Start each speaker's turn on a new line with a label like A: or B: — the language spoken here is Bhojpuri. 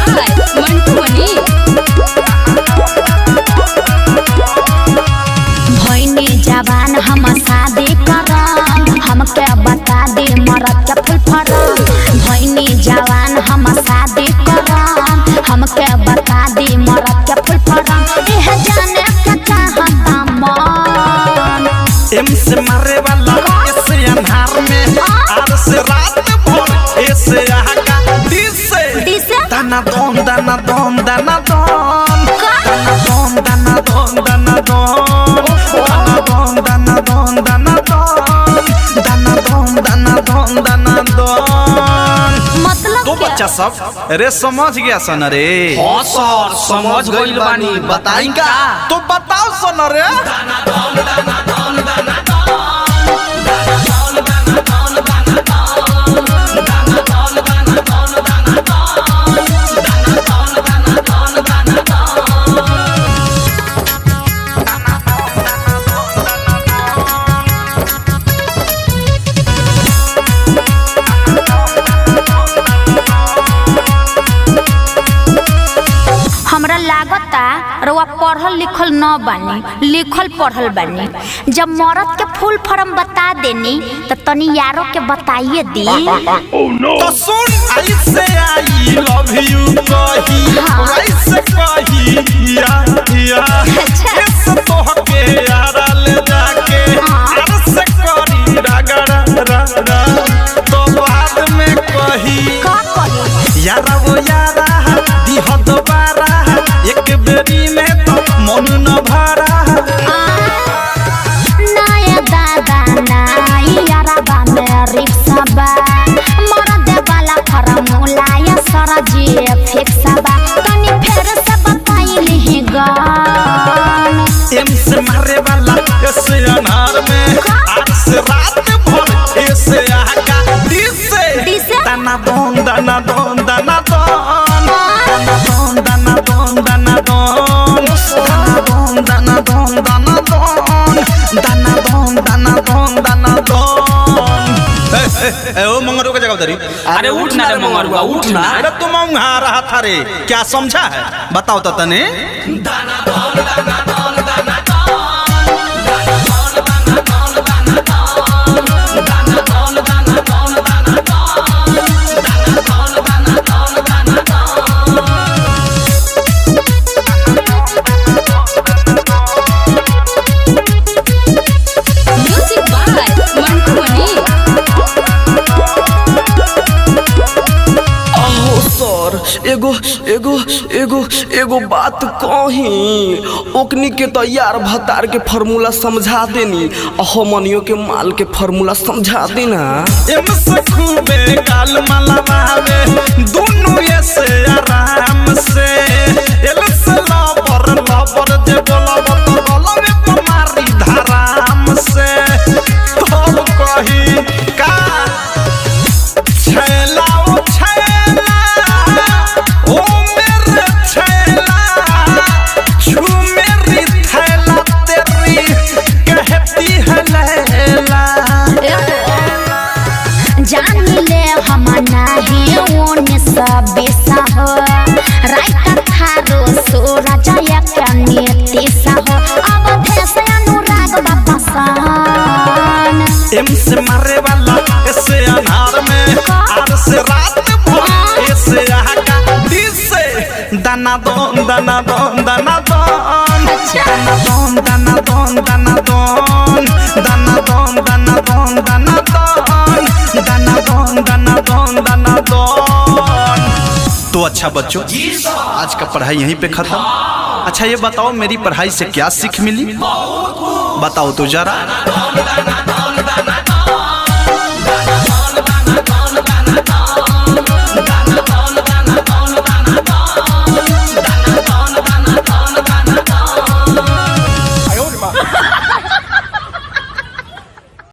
A: बाय मंटू मनी।
B: भइनी जवान हम शादी करम, हमके बता दे मरद के फुल फरम। भइनी जवान हम शादी करम, हमके बता दे मरद के फुल फरम। एह जाने के चाहता मन।
C: एम से मारे वाला, एस से अन्हार में, आर से रात भर, ए से आका, डी से
B: डी से?
C: दाना दोन दाना दोन दाना दोन दाना दोन दाना दोन दाना दोन दाना दोन दाना दोन दाना दोन दाना दोन दाना दोन दाना दोन।
B: मतलब
C: तो
B: क्या?
C: बच्चा सब अरे समझ गया सन रे?
D: हाँ सर, समझ गइल बानी। बताई का?
C: तो बताओ सन रे।
B: हमरा लागता रउआ पढ़ल लिखल न बानी, लिखल पढ़ल बानी। जब मरद के फुल फॉर्म बता देनी त तनी यारो के बताइए दी।
C: तो सुन, आई से I love you कही, आई से कही या या,
B: अच्छा।
C: इस तोहके यारा ले जाके आर से करी रगड़ा रा रा, तो बाद में कही
B: का कही?
C: यारा वो यारा दिह दोबारा, एक बेरी में तो मन न भरा।
B: नाया दादा नाई यारा में रिक्शा बा, मरद वाला फॉर्मूला या सरजी फिक्स बा। तनी फेर से बताई गान।
C: एम से मारे वाला, एस से अनार में, आर से रात भर, ए से आका, डी से
B: डी से?
C: दाना दोन दाना दोन दाना दोन दाना दोन दाना दोन दाना दोन दाना दोन दाना दोन दाना दोन दाना दोन दाना दोन दाना दोन। ए, ए, ए, ओ मंगरू के जगह उधरी।
D: अरे उठ ना रे मंगरुआ, उठ ना।
C: अरे तुम औंघा रहा था रे, क्या समझा है बताओ तो तने।
A: म्यूजिक बाय मंटू मनी।
E: अहो सर, एगो एगो एगो एगो बात कही। ओकनी के तो यार भतार के फार्मूला समझा देनी, अहो मनियो के माल के फार्मूला समझा देना।
C: एम से खूबे गाल मलवावे दुनु ये से आराम से, एल से लबर लबर जे बोलब तो गलवे तुम्हारी धराम से। तो कही का छैला ओ छैला, ओ मेरे छैला, छू मेरी थैला तेरी कहती है लैला।
B: जान ले हम नाही 1920 हो, राइटर थारो सूरज एक हो। अब भेष अनुराग बापसान।
C: एम से मारे वाला, एस से अनार में, आर से रात भर, ए से आका, डी से दाना दोन दाना दोन दाना दोन दाना दोन दाना दोन दाना दोन दाना दोन दाना दोन दाना दोन दाना दोन दाना दोन दाना दोन। तो अच्छा बच्चों, आज का पढ़ाई यहीं पे खत्म। अच्छा ये बताओ मेरी पढ़ाई से क्या सीख मिली, बताओ तो जरा।